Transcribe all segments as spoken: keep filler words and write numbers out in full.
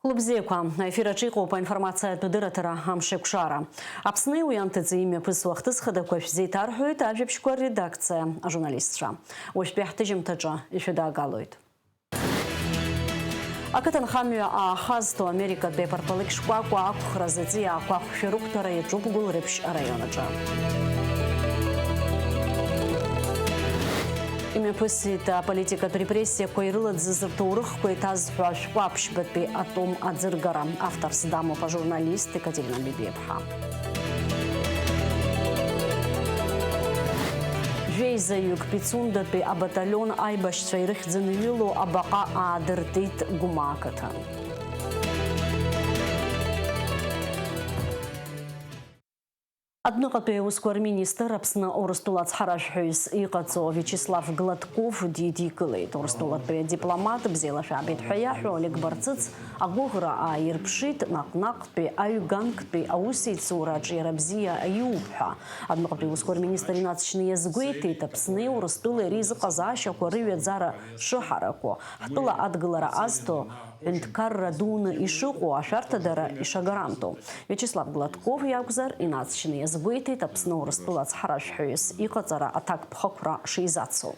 Лыбзиақәа, аефир аҿы иҟоуп аинформациатә дырраҭара «Амшеикәшара». Аԥсни уи анҭыҵи имҩаԥысуа ахҭыс хадақәа шәзеиҭарҳәоит ажәабжьқәа редакциа ажурналистцәа. Уажәтәи ҳҭыжьымҭаҿы ишәыдаагалоит. Ақыҭанхамҩа аахазтәу Америкатәи апарпалыкь шкәакәа ақәхра заҵәи аақәа ахәшәы рықәҭәара иаҿуп Гәылрыԥшь араион аҿы. Имҩаԥысит аполитикатә репрессиақәа ирылаӡыз рҭоурыхқәа иҭазҳәо ашәҟәы аԥшьбатәи атом аӡыргара. Авторс дамоуп ажурналист Екатерина Бебиаԥҳа. Жәеизаҩык Пицундатәи абаталион аибашьцәа ирыхьӡын иҩылоу абаҟа аадыртит Гәымаа ақыҭан. Адәныҟатәи аусқәа рминистр, Аԥсны Урыстәыла ацҳаражәҳәаҩыс иҟаҵоу Виачеслав Гладков дидикылеит. Урыстәылатәи адипломат бзиала шәаабеит ҳәа иаҳәо Олег Барцыц агәыӷра ааирԥшит, наҟ-наҟтәи аҩганктәи аусеицураҿ иара бзиа иуп ҳәа. Адәныҟатәи аусқәа рминистр инаҵшьны иазгәеиҭеит, Аԥсни Урыстәылеи реизыҟазаашьақәа рыҩаӡара шыҳараку, ҳтәыла адгылара азҭо, ҳәынҭқарра дуны ишыҟоу, ашәарҭадара ишагаранту. Виачеслав Гладков иакәзар, инаҵшьны иазгәеиҭеит Аԥсны Урыстәыла ацҳаражәҳәаҩыс иҟаҵара аҭакԥхықәра шизацу.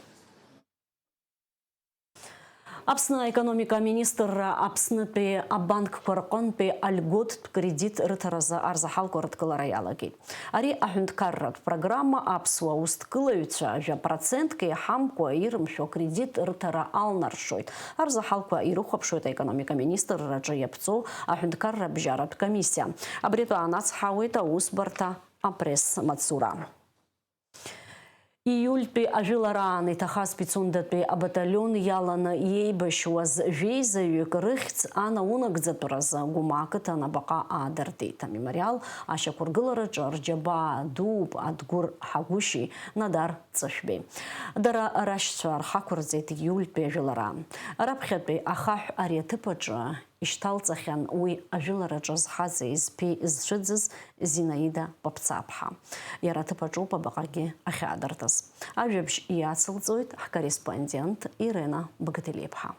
Аԥсны аекономика аминистрра Аԥснытәи абанкқәа рҟынтәи альготтә кредит рыҭаразы арзаҳалқәа рыдкылара иалагеит. Ари аҳәынҭқарратә программа аԥсуа усҭгылаҩцәа жәа процентк еиҳамкәа ирымшәо акредит рыҭара алнаршоит. Арзаҳалқәа ирыхәаԥшуеит аекономика министрраҿы иаԥҵоу аҳәынҭқарра абжьаратә комиссиа. Абри атәы аанацҳауеит аусбарҭа апресс-маҵзура. Ииультәи ажәылараан иҭахаз Пицундатәи абаталион иаланы иеибашьуаз жәеизаҩык рыхьӡ анаунагӡатәразы Гәымаа ақыҭан абаҟа аадыртит. Амемориал ашьақәыргылараҿы рџьабаа дууп Адгәыр Ҳагәышьи Надар Ҵышәбеи. Дара рашьцәа рхы ақәырҵеит ииультәи ажәылараан. Раԥхьатәи ахаҳә ари аҭыԥ аҿы ишьҭалҵахьан уи ажәылараҿы зхаҵеи зԥеи зцәыӡыз Зинаида Папцаԥҳа. Иара аҭыԥ аҿоуп абаҟагьы ахьаадыртыз. Ажәабжь иацылҵоит ҳкорреспондент Ирена Богателиаԥҳа.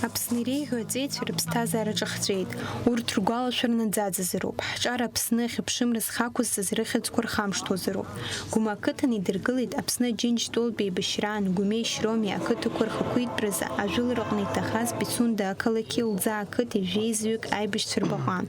Аԥсны иреиӷьу аҵеицәа рыԥсҭазаара ҿахҵәеит. Урҭ ргәалашәара наӡаӡазароуп. Ҳҿар Аԥсны ахьыԥшымра зхақәызҵаз рыхьӡқәа рхамышҭуазароуп. Гәымаа ақыҭан идыргылеит Аԥсны Аџьынџьтәылатә еибашьраан Гәымеи Шьромеи ақыҭақәа рхақәиҭтәразы ажәылараҟны иҭахаз Пицунда ақалақьи Лӡаа ақыҭи жәеизаҩык аибашьцәа рбаҟа.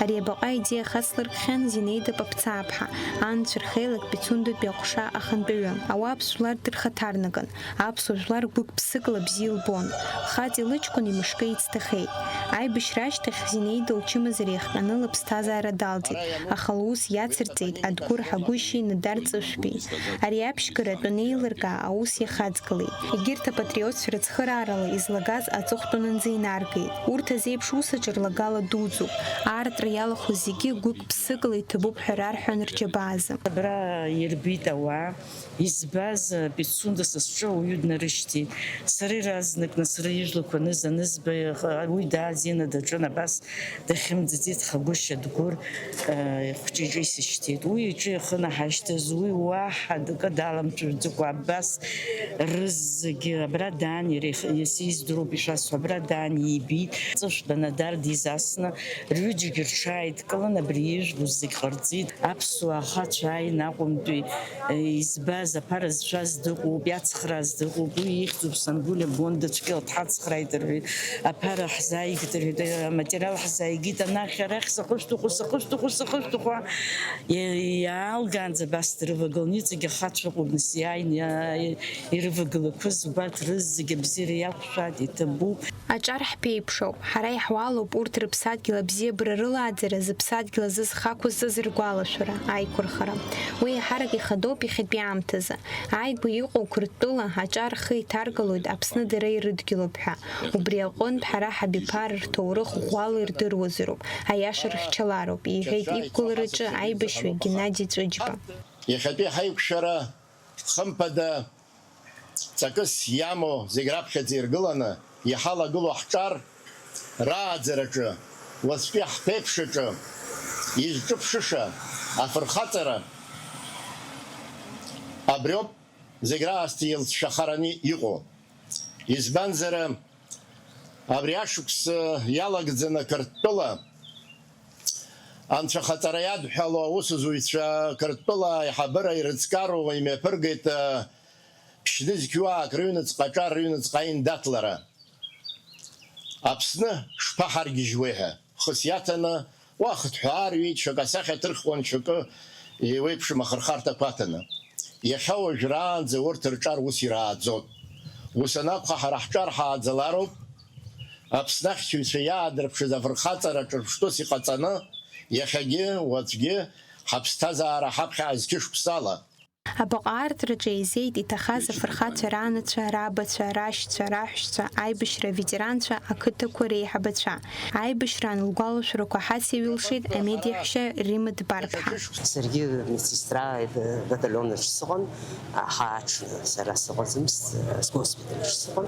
Ари абаҟа аидеиа хацлыркхьан Зинаида Папцаԥҳа, анцәа рхеилак Пицундатәи аҟәша ахантәаҩы. Ауаа аԥсуа жәлар дырхаҭарнакын, аԥсуа жәлар гәык-ԥсыкала бзиа илбон. Хаҵеи лыҷкәыни мышкы еицҭахеит. Аибашьра ашьҭахь Зинаида лчымазара иахҟьаны лыԥсҭазаара далҵит, аха лус иацырҵеит Адгәыр Ҳагәышьи Надар Ҵышәбеи. Ари аԥшьгаратә анеилыркаа аус иахаҵгылеит. Егьырҭ апатриотцәа рыцхыраарала излагаз аҵыхәтәанынӡа инаргеит. Урҭ азеиԥш ус аҿы рлагала дуӡӡоуп. Аартра иалахәыз зегьы гәык-ԥсыкала иҭабуп ҳәа рарҳәон рџьабаазы. Абра ирбеит ауаа, избаз, Пицунда са сҿы ауаҩы днарышьҭит. Сара иаразнакны сара ижәлақәа аныз-анызба, уи дааӡеины даҿын, абас дахьымӡаӡеит Хагәышь Адгәыр, э, хәҷы иҿы исышьҭит. Уи иҿы ихы наҳашьҭыз, уи уаҳа акы даламцәажәӡакәа абас рызегьы абра даан, иара ихы, иацы издыруп ишәасҳәо, абра даан иибеит. Ҵышәба Надар дизасны, рҩыџьагьы рҽааидкылан, абри ижәбо зегь ҟарҵеит. Аԥсуа ахацәа ааины Аҟәантәи, э, избаз, аԥара зшәаз дыҟоуп, иацхрааз дыҟоуп, уи ихьӡуп, Сангәылиа Бонда цәгьала дҳацхрааит рҳәеит, аԥара ҳзааигеит рҳәеит, э, аматериал ҳзааигеит, анахь арахь сахышәҭаху, сахышәҭаху, сахышәҭаху, иа-, иаалгаанӡа абас дрывагылан, иҵегь ахацәа ыҟоуп, нас иааины иа-, ирывагылақәаз убарҭ рызегь абзиара иақәшәааит, иҭабуп. Аҿар ҳԥеиԥшоуп, ҳара иаҳуалуп урҭ рыԥсадгьыл абзиабара рылааӡара, зыԥсадгьыл азы зхы ақәызҵаз ргәалашәара, аиқәырхара. Уи еиҳарак ихадоуп иахьатәи аамҭазы. Ааигәа иҟоу Қырҭтәыла аҿар рхы иҭаргалоит Аԥсны дара ирыдгьылуп ҳәа. Убри аҟынтә ҳара ҳабиԥара рҭоурых ӷәӷәала ирдыруазароуп, аиаша рыхьчалароуп, иҳәеит иқәгылараҿы аибашьҩы Геннади Ҵәыџьба. Иахьатәи ҳаиқәшәара, хымԥада, ҵакыс иамоу зегь раԥхьаӡа иргыланы иҳалагылоу ҳҿар Рааӡараҿы, уаҵәтәи ҳԥеиԥшаҿы изҿыԥшыша афырхаҵара абриоуп зегь раасҭа илҵшәахараны иҟоу. Избанзар, абри ашықәс иалагӡаны Қырҭтәыла анцәахаҵара иадҳәалоу аусзуҩцәа Қырҭтәыла аиҳабыра ирыҵкароу имҩаԥыргеит, ԥшьнызқьуаак рыҩныҵҟа аҿар рыҩныҵҟа аиндаҭлара. Аԥсны шԥаҳаргьежьуеи ҳәа хыс иаҭаны, уа хыҭҳәаа рҩеит, шәакы асахьа ҭырхуан, шәакы еиуеиԥшым ахырхарҭақәа аҭаны. Иахьа уажәраанӡа урҭ рҿар ус ирааӡоит. Ус анакәха, ҳара ҳҿар ҳааӡалароуп. Аԥсны ахьчаҩцәа иаадырԥшыз афырхаҵара ҿырԥштәыс иҟаҵаны, иахьагьы, уаҵәгьы ҳаԥсҭазаара ҳаԥхьа азқьышықәсала. Абаҟа аартраҿы еизеит иҭахаз афырхацәа ранацәа, рабацәа, рашьцәа, раҳәшьцәа, аибашьра аветеранцәа, ақыҭақәа реиҳабацәа. Аибашьраан лгәалашәарақәа ҳацеиҩылшеит амедиаҳәшьа Римма Дбар-ԥҳа. Саргьы медсестра, э, батальон аҿы сыҟан, а, ҳааҽны сара сыҟаӡамызт, э, сгоспиталь аҿы сыҟан,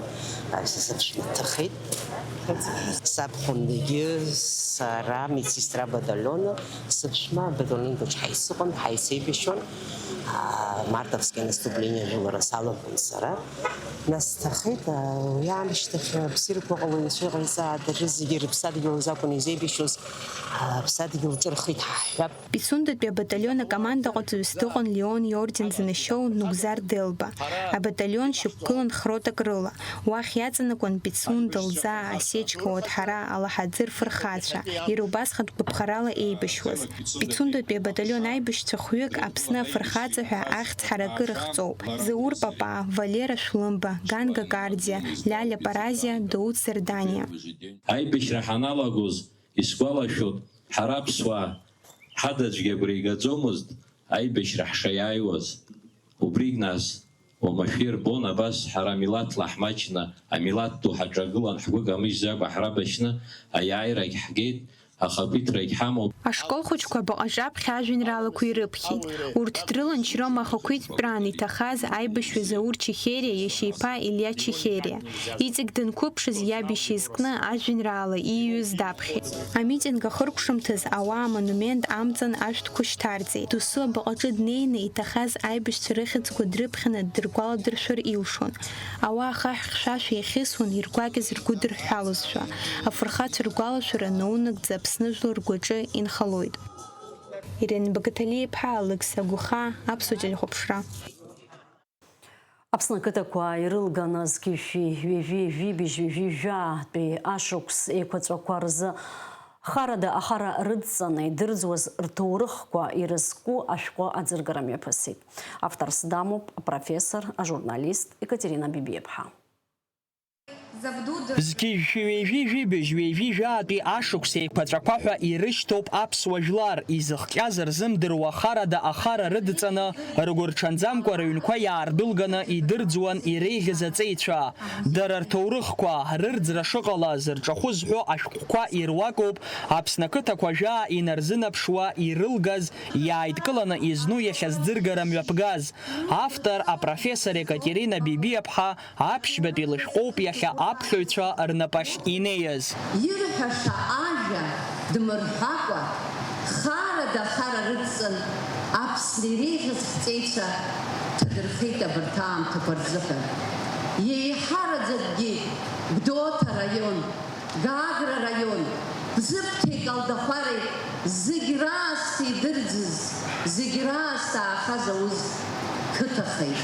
а, са саԥшәма дҭахеит. Сабхәындагьы сара медсестра батальон, сыԥшәма батальонк аҿы ҳаисыҟан, ҳаисеибашьуан. А, мартовское наступление ажәылара салагон сара. Нас сҭахеит, а, уи аамышьҭахь абзиарақәа ҟало Анцәа иҟаиҵааит, ари зегьы рыԥсадгьыл азы акәын изеибашьуаз, а, аԥсадгьыл ҿырхит ҳҳәап. Пицундатәи абаталион акомандаҟаҵаҩыс дыҟан Леон иорден занашьоу Нугзар Делба. Абаталион шьақәгылан хротак рыла. Уахь иаҵанакуан Пицунда, Лӡаа, Асечка, Уаҭҳара, Алаҳаӡы рфырхацәа, иара убасҟан гәаԥхарала еибашьуаз. Пицундатәи абаталион аибашьцәа хәҩык Аԥсны афырхаҵа ҳәа ахьӡ ҳаракы рыхҵоуп. Заур Папа, Валера Шәлымба, Ганга Карӡиа, Лиаля Паразиа, Дауҭ Сарданиа. Аибашьра ҳаналагоз, исгәалашәоит, ҳара аԥсуаа ҳада аӡәгьы агәра игаӡомызт аибашьра ҳшаиааиуаз. Убригь нас, уамашәа ирбон абас ҳара милаҭла ҳмаҷны, амилаҭ ду ҳаҿагылан, ҳгәы камыжьӡакәа ҳрабашьны аиааирагь ҳгеит, ахақәиҭрагь ҳамоуп. Ашкол хәыҷқәа абаҟаҿы аԥхьа ажәеинраалақәа ирыԥхьеит. Урҭ дрылан Шьрома ахақәиҭтәраан иҭахаз аибашьҩы Заур Чехериа иашьа иԥа Илиа Чехериа. Иҵегь данқәыԥшыз иаб ишьа изкны ажәеинраала ииҩыз даԥхьеит. Амитинг ахыркәшамҭаз ауаа амонумент амҵан ашәҭқәа шьҭарҵеит. Досу абаҟаҿы днеины иҭахаз аибашьцәа рыхьӡқәа дрыԥхьаны дыргәаладыршәар илшон. Ауаа ахаҳә хьшәашәа иахьысуан, иргәакьаз ргәыдырҳәҳәалозшәа. Афырхацәа ргәалашәара наунагӡа Аԥсны жәлар ргәаҿы инхалоит. Ирина Багаҭалиа-иԥҳа, Алықьса Гәыхаа, Аԥсуа телехәаԥшра. Аԥсны ақыҭақәа ирылганы зқьи жәшәи ҩажәи жәибжь ҩажәи жәаатәи ашықәс еиқәаҵәақәа рзы харада ахара рыдҵаны идырӡуаз рҭоурыхқәа ирызку ашәҟәы аӡыргара мҩаԥысит. Авторс дамоуп апрофессор, ажурналист Екатерина Бибиаԥҳа. Зқьи жәшәи ҩажәи жәибжь ҩажәи жәаатәи ашықәс еиқәаҵәақәа ҳәа ирышьҭоуп аԥсуа жәлар, изыхҟьаз рзымдыруа харада ахара рыдҵаны, ргәырҽанӡамкәа рыҩнқәа иаардәылганы идырӡуан иреиӷьыз аҵеицәа. Дара рҭоурыхқәа, рырӡра шыҟалаз, рҿахәы зҳәо ашәҟәқәа ируакуп Аԥсны ақыҭақәа жәаа инарзынаԥшуа ирылгаз, иааидкыланы изну иахьа зӡыргара мҩаԥгаз. Автор апрофессор Екатерина Бибиаԥҳа аԥшьбатәи лышәҟәоуп иахьа аԥхьаҩцәа рнапахь инеиз. Ирҳәаша ажәа дмырҳәакәа, харада ахара рыдҵан Аԥсны иреиӷьыз ҳҵеицәа ҭадырхеит абарҭ аамҭақәа рзыҳәан. Еиҳараӡакгьы Гәдоуҭа араион, Гагра араион, Бзыԥҭеи Калдахәареи зегь раасҭа идырӡыз, зегь раасҭа аахаз ауз қыҭахеит.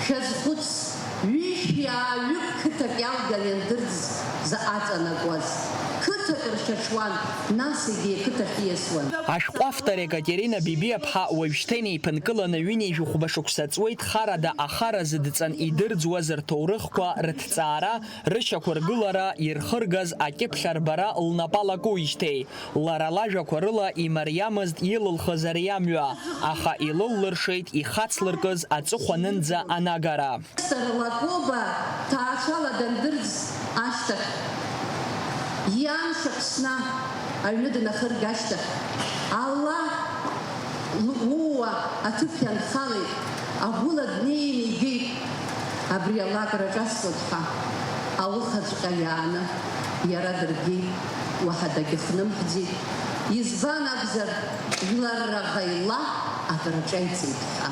Шәазхәыц, ҩышәи ааҩык қыҭак иалган иандырӡ заҟа ҵанакуаз. Қыҭак ршьаҽуан, нас егьи ақыҭахь ииасуан. Ашәҟәы автор Екатерина Бибиаԥҳа уажәшьҭа инеиԥынкыланы ҩынҩажәи хәба шықәса ҵуеит харада ахара зыдҵан идырӡуаз рҭоурыхқәа рыҭҵаара, рышьақәыргылара ирхыргаз акьыԥхь арбара лнапы алакуижьҭеи. Лара лажәақәа рыла имариамызт илылхыз ари амҩа, аха илыллыршеит ихацлыркыз аҵыхәанынӡа анагара. Сара Лакоба ҭаацәала дандырӡ ашьҭахь, иан Шьахәсна аҩны днахырга ашьҭахь, Аллаҳ лууа аҭыԥ ианхалеит, агәыла днеин игеит, абри алакра ҿасҵоит ҳәа, алыхаҵәҟьа иааны. Иара даргьы уаҳа дагьыхнымҳәӡеит, избан акәзар, жәлар раӷа ила акыр аҿеиҵеит ҳәа.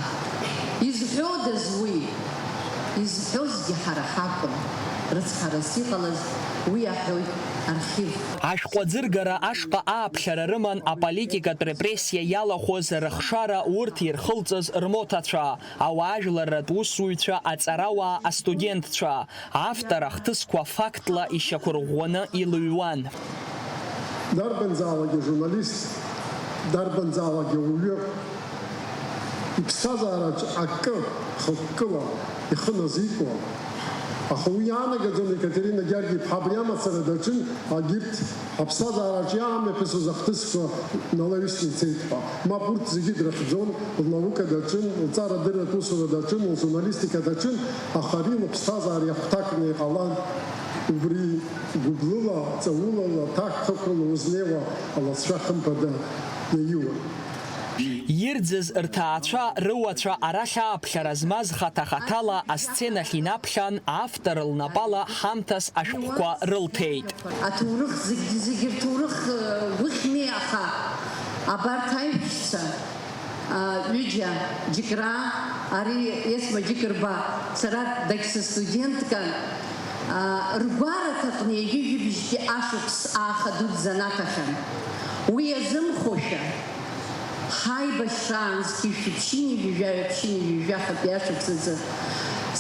Изҳәодаз уи? Изҳәозгьы ҳара ҳакәын, рыцҳарас иҟалаз уи аҳәоит архив. Ашәҟәы аӡыргара ашҟа ааԥхьара рыман аполитикатә репрессиа иалахәыз рыхшара урҭ ирхылҵыз рмоҭацәа, ауаажәларратә усзуҩцәа, аҵарауаа, астудентцәа. Автор ахҭысқәа фактла ишьақәырӷәӷәаны илыҩуан. Дарбанзаалак ажурналист, дарбанзаалак ауаҩы иԥсҭазаараҿ акы хықәкыла ихы назикуа, аха уи иаанагаӡом Екатерина Георги-иԥҳа абри амацара даҿын, агьырҭ ҳаԥсҭазаараҿ иаамҩаԥысыз ахҭысқәа налаҩсны ицеит ҳәа. Мап, урҭ зегьы дрыхьӡон, лнаука даҿын, лҵарадырратә усура даҿын, лжурналистика даҿын, аха ари лыԥсҭазаара иахәҭакны иҟалан. Убри гәыблыла, ҵаулала, ҭакԥхықәрала узнеиуа алҵшәа хымԥада иаиуан. Ирӡыз рҭаацәа, рыуацәа арахь ааԥхьара змаз хаҭа-хаҭала асценахь инаԥхьан, автор лнапала ҳамҭас ашәҟәқәа рылҭеит. Аҭоурых зегь, зегь рҭоурых, э, гәыхьми, аха абарҭ аиҳәшьцәа, а, ҩыџьа, Џьыкраа, ари Есма Џьыкырба, сара дагьсыстуденткан, а, ргәараҭаҟны егьи жәибжьтәи ашықәс ааха дуӡӡа анаҭахьан. Уи азымхошәа, ҳаибашьраан зқьи шәи ԥшьынҩажәи жәаҩа, ԥшьынҩажәи жәахатәи ашықәс азы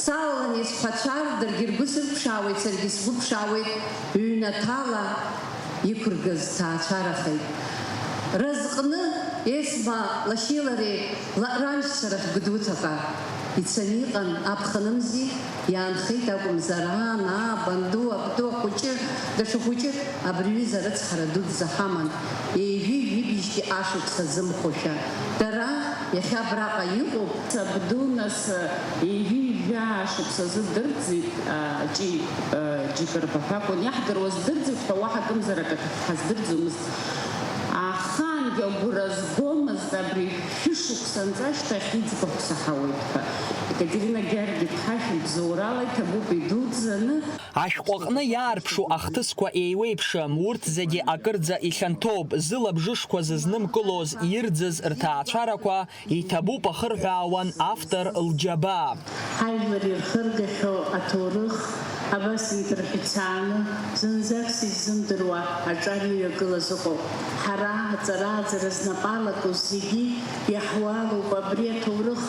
салалан исҳәацәар, даргьы ргәы сырԥшаауеит, саргьы сгәы ԥшаауеит, ҩнаҭала иқәыргаз ҭаацәарахеит. Разҟны Есма лашьеи лареи ла-, раншьцәа рахь Гәдоуҭаҟа ицаны иҟан, аԥхынымзи, иаанхеит акәымзар, аан, аа, банду, абду, ахәыҷы, даҽа хәыҷык, абри аҩыза арыцҳара дуӡӡа ҳаман, ҩажәи жәибжьтәи ашықәс азымхошәа. Дара иахьа абраҟа иҟоуп. Сабду, нас, ҩажәи жәаа шықәсазы дырӡит, а, Ҷи, а, Џьыкырба ҳәа акәын иаҳдыруаз, дырӡит ҳәа уаҳа акымзарак ак ҳаздырӡомызт. Ахаангьы агәра згомызт абри шәышықәсанҵа ашьҭахь иӡбахә саҳауеит ҳәа. Екатерина Георги-иԥҳа шәыбзоурала иҭабуп идуӡӡаны. Ашәҟәы аҟны иаарԥшу ахҭысқәа еиуеиԥшым, урҭ зегьы акырӡа ихьанҭоуп, зылабжышқәа зызнымкылоз ирӡыз рҭаацәарақәа, иҭабуп ахырҳәаауан автор лџьабаа. Ҳажәлар ирхыргахьоу аҭоурых абас инҭырҳәцааны, зынӡак сизымдыруа аҿар иҩагылаз ыҟоуп. Ҳара, аҵарааӡара знапалаку зегьы иаҳуалуп абри аҭоурых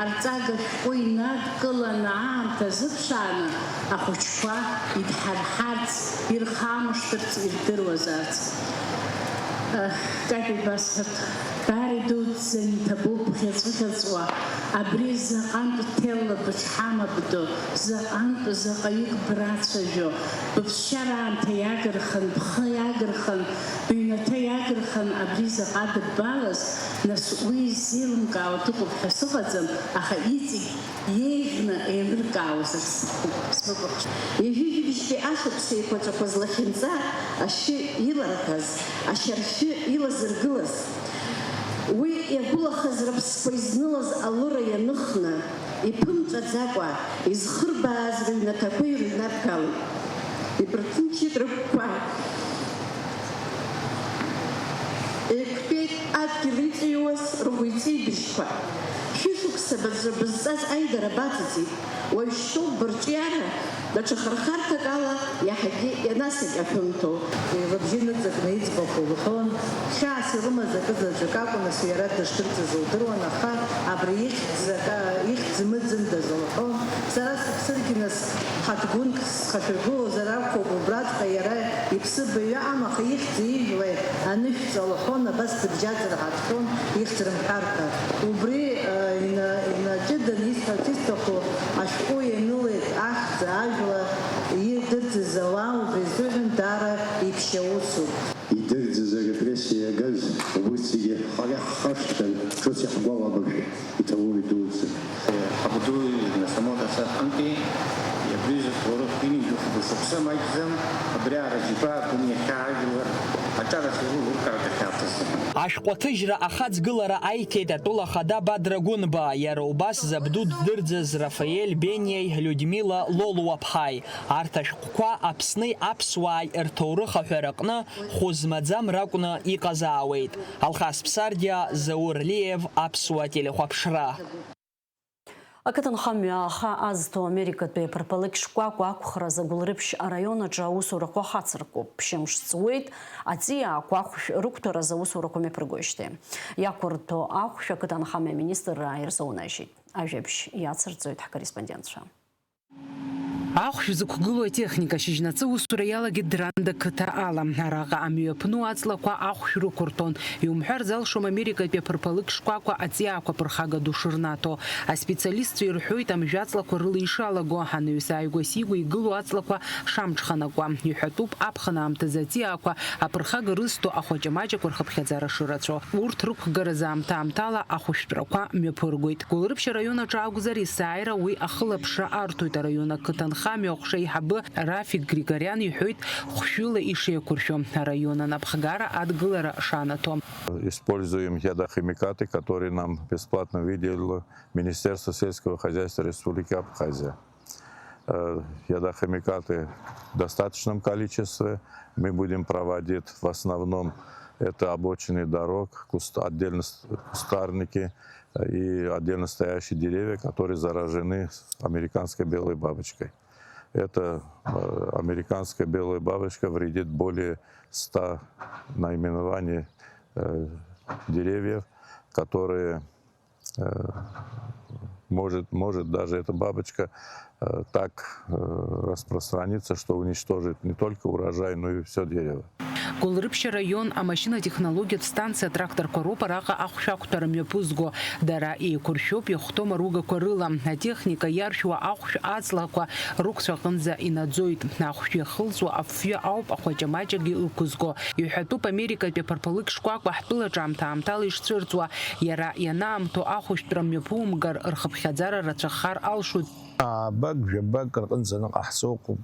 арҵага шәҟәы инадкыланы аамҭа азыԥшааны, ахәыҷқәа идҳарҳарц, ирхамышҭырц, ирдыруазарц. Капи басҳәарҭа, даара идуӡӡан иҭабуп ӷьаҵәы-ӷьаҵәуа, абри заҟантә ҭеллабыҽҳамабду, заҟантә, заҟаҩык брацәажәо, быԥсшьара аамҭа иагырхан, бхы иагырхан, быҩнаҭа иагырхан абри заҟа дыббалаз, нас уи изеилымкаауа дыҟоуп ҳәа сыҟаӡам, аха иҵегь Иеиӷьны еилыркаауазар сҭахуп, сбыкәыхшоуп. Ҩажәи жәибжьтәи ашықәс еиқәаҵәақәа злахьынҵа ашьы иларҳәаз, ашьаршьы илазыргылаз, уи иагәылахаз рыԥсқәа изнылаз алыра ианыхны, иԥымҵәаӡакәа изхырбааз рыҩнаҭақәа ирыҩнадгалеит. Ибырҭынчит рыгәқәа. Еиқәтәеит адгьыл иҵыҩуаз ргәы иҵибжьқәа. Шәышықәса бызҵаз аидара баҵаҵит. Уажәшьҭоуп бырҿиара даҽа хырхарҭак ала иаҳагьы ианасыгь ашәымҭоу. Лыбжьы ныҵакны иӡбахә лҳәон. Хьаас илымаз акы заҵәык акәын, нас иара дышдырӡыз лдыруан, аха абри ихьӡ-, ихьӡ-мыӡындаз лҳәон. Сара сыԥсыргьы, нас, ҳаҭгәынк схашәыргылозар акәхап, убраҵәҟьа иара иԥсы баҩы амаха ихьӡ-ижәла анышәҵа лҳәон, абас дыбжьаӡыр ҳаҭхон, ихьӡ рымҳәар ҳәа. Убри, э, ина-, инаҷыданы исҳәарц исҭаху ашәҟәы ианылеит ахьӡ, ажәла идырӡыз ауаа, убри азыҳәан даара иԥшьа усуп. Идырӡыз арепрессиа иагаз убырҭ зегьы ҳара иаҳхашҭхьан, ҿыц иаҳгәалабаршәа. Иҭабуп идуӡӡан. Ҳабду, нас, амоҭацәа рҟынтәи иабжьыз ҭоурых ҩынҩажәи хәба шықәса маҷӡам, абри аара џьабаа акәын иахьа ажәлар аҿарахь ирылуркаартә ахьаҭаз. Ашәҟәы аҭыжьра ахаҵгылара аиҭеит атәыла ахада Бадра Гәынба, иара убас забду ддырӡыз Рафаель Бениеи Людмила Лолуаԥҳаи. Арҭ ашәҟәқәа Аԥсни аԥсуааи рҭоурых аҳәараҟны хәы змаӡам ракәны иҟазаауеит. Алхас Ԥсардиа, Заур Лиев, Аԥсуа телехәаԥшра. Ақыҭанхамҩа аха азҭо Америкатәи аԥырԥалыкь шкәакәа ақәхразы Гәылрыԥшь араион аҿы аусурақәа хацыркуп. Ԥшьымш ҵуеит, аҵиаақәа ахәшә рықәтәаразы аусурақәа мҩаԥыргоижьҭеи. Иақәырҭәо ахәшә ақыҭанхамҩа аминистрра ирзоунажьит. Ажәабжь иацырҵоит ҳкорреспондентцәа. Ахәшә зықәгылоу атехника шьыжьнацы аусура иалагеит Дранда қыҭа ала. Араҟа амҩаԥну аҵлақәа ахәшә рықәырҭәон. Иумҳәар залшом Америкатәи аԥырԥалыкь шкәакәа аҵиаақәа ԥырхага ду шырнаҭо. Аспециалистцәа ирҳәоит, амжәаҵлақәа рыла ишалаго, анаҩс ааигәа-сигәа игылоу аҵлақәа шамҽханакуа. Иҳәатәуп, аԥхын аамҭазы аҵиаақәа аԥырхага рызҭо ахәаҷамаҷақәа рхыԥхьаӡара шырацәоу. Урҭ рықәгаразы аамҭа-аамҭала ахәышәтәрақәа мҩаԥыргоит. Гәылрыԥшь араион аҿы акәзар, есааира уи ахылаԥшра арҭоит араион ақыҭанхамҩа аҟәша аиҳабы Рафик Григорян иҳәоит, хәшәыла ишеиқәыршәо, араион анапхгара адгылара шанаҭо. Используем ядохимикаты, которые нам бесплатно выделило Министерство сельского хозяйства Республики Абхазия. Э, ядохимикаты в достаточном количестве. Мы будем проводить в основном это обочины дорог, куст-, отдельно с-, кустарники, э, и отдельно стоящие деревья, которые заражены американской белой бабочкой. Это, э, американская белая бабочка вредит более ста наименований, э, деревьев, которые, э, может, может даже эта бабочка, э, так, э, распространиться, что уничтожит не только урожай, но и всё дерево. Гәылрыԥшь араион амашьына-технологиатә станциа атракторқәа роуп араҟа ахәшә ақәтәара мҩаԥызго. Дара еиқәыршәоуп иахәҭоу маругақәа рыла. Атехника иаршәуа ахәшә аҵлақәа рықәцә аҟынӡа инаӡоит. Ахәшә иахылҵуа афҩы ауп ахәаҷамаҷагьы ықәызго. Иҳәатәуп Америкатәи аԥырԥалыкь шкәакәа ҳтәылаҿы аамҭа-аамҭала ишцәырҵуа. Иара ианаамҭоу ахәышәтәра мҩаԥумгар, рхыԥхьаӡара рацәахар алшоит. Аабак, жәабак рҟынӡа аныҟаҳҵо ыҟоуп,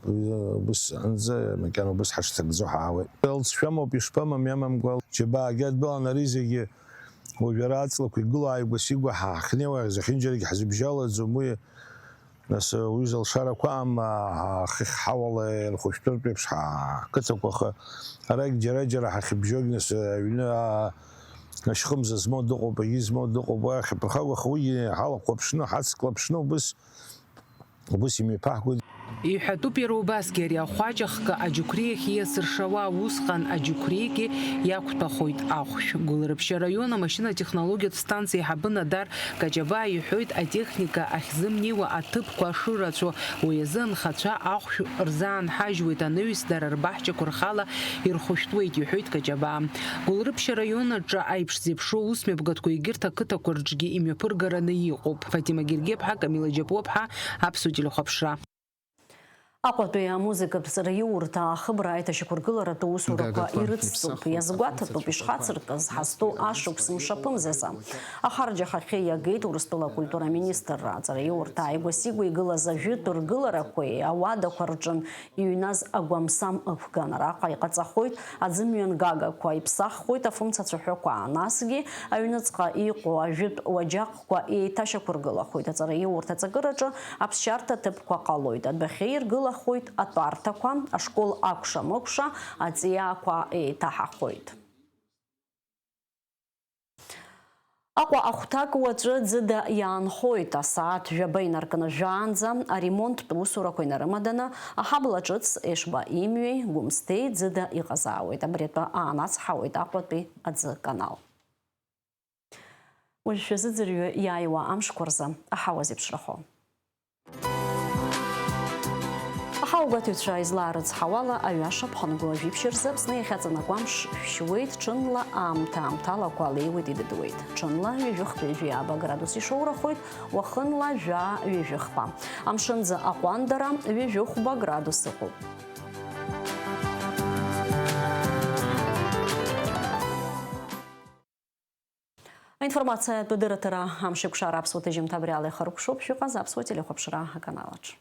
ус анӡа макьана убыс ҳашҭагӡо ҳаауеит. Лҵшәа амоуп, ишԥамам, иамамкәа, џьабаагьы адтәалан ари зегьы, уажә ара аҵлақәа игыло ааигәа-сигәа ҳахьнеиуа зехьынџьарагьы ҳзыбжьалаӡом, уи, нас, уҩыза алшарақәа аама, ахыхь ҳауала ирхәышәтәыртә еиԥш ҳақыҭақәа, аха арагь џьара-џьара ҳахьыбжьогь, нас, аҩны, аа, ашьхымза змоу дыҟоуп, агьи змоу дыҟоуп, уа ахьаԥырхагоу, аха уигьы ҳалахәқәа ԥшны, ҳацклаԥшны убыс Убыс имҩаԥаҳгоит. Иҳәатәуп иара убасгьы ари ахәаҷ ахкы аџьықәреихь ииасыршауа, усҟан аџьықәреигьы иақәтәахоит ахәшә. Гәылрыԥшь араион амашьына-технологиатә станциа аиҳабы Надар Каҷабаа иҳәоит, атехника ахьзымнеиуа аҭыԥқәа шырацәоу, уи азы анхацәа ахәшә рзаанҳажьуеит, анаҩс дара рбаҳчақәа рхала ирхәышәтәуеит, иҳәоит Каҷабаа. Гәылрыԥшь араион аҿы аиԥш зеиԥшроу усмҩаԥгатәқәа егьырҭ ақыҭақәа рҿгьы имҩаԥыргараны иҟоуп. Фатима Гергеԥҳа, Камила Џьапуаԥҳа, Аԥсуа телехәаԥшра. Аҟәатәи амузыкатә ҵараиурҭа ахыбра аиҭашьақәыргыларатә усурақәа ирыцҵоуп. Иазгәаҭатәуп ишҳацыркыз ҳазҭоу ашықәс мшаԥымзазы. Ахарџь ахахьы иагеит Урыстәыла акультура аминистрра. Аҵараиурҭа ааигәа-сигәа игылаз ажәытә ргыларақәеи ауадақәа рҿы иҩназ агәамсам ықәган. Араҟа иҟаҵахоит аӡымҩан гагақәа, иԥсаххоит афымца цәаҳәақәа, насгьы аҩныҵҟа иҟоу ажәытә уаџьаҟ Қәа еиҭашьақәыргылахоит. Аҵараиурҭа аҵакыраҿы аԥсшьарҭа ҭыԥқәа ҟалоит. Адәахьы иргылахоит атәарҭақәа, ашкол акәша-мыкәша, аҵиаақәа еиҭаҳахоит. Аҟәа ахәҭак уаҵәы ӡыда иаанхоит. Асааҭ жәаба инаркны жәаанӡа аремонттә усурақәа инарымаданы, аҳабла ҿыц Ешба имҩеи Гәымсҭеи ӡыда иҟазаауеит. Абри атәы аанацҳауеит Аҟәатәи аӡы канал. Уажә шәазыӡырҩы иааиуа амшқәа рзы аҳауа зеиԥшрахо. Аҳауагәаҭаҩцәа излаарыцҳауала, аҩаша ԥхынгәы жәиԥшь рзы Аԥсны иахьаҵанакуа амш шәшьуеит, ҽынла аамҭа-аамҭалақәа леиуеит, идыдуеит. Ҽынла ҩажәихԥа-ҩажәиааба градус ишоурахоит, уахынла жәаа-ҩажәихԥа. Амшынӡы аҟәандара ҩажәихәба градус ыҟоуп. Аинформациатә дырраҭара амшеикәшара аԥсуа ҭыжьымҭа абри ала ихыркәшоуп, шәыҟаз аԥсуа телехәаԥшра аканалаҿ.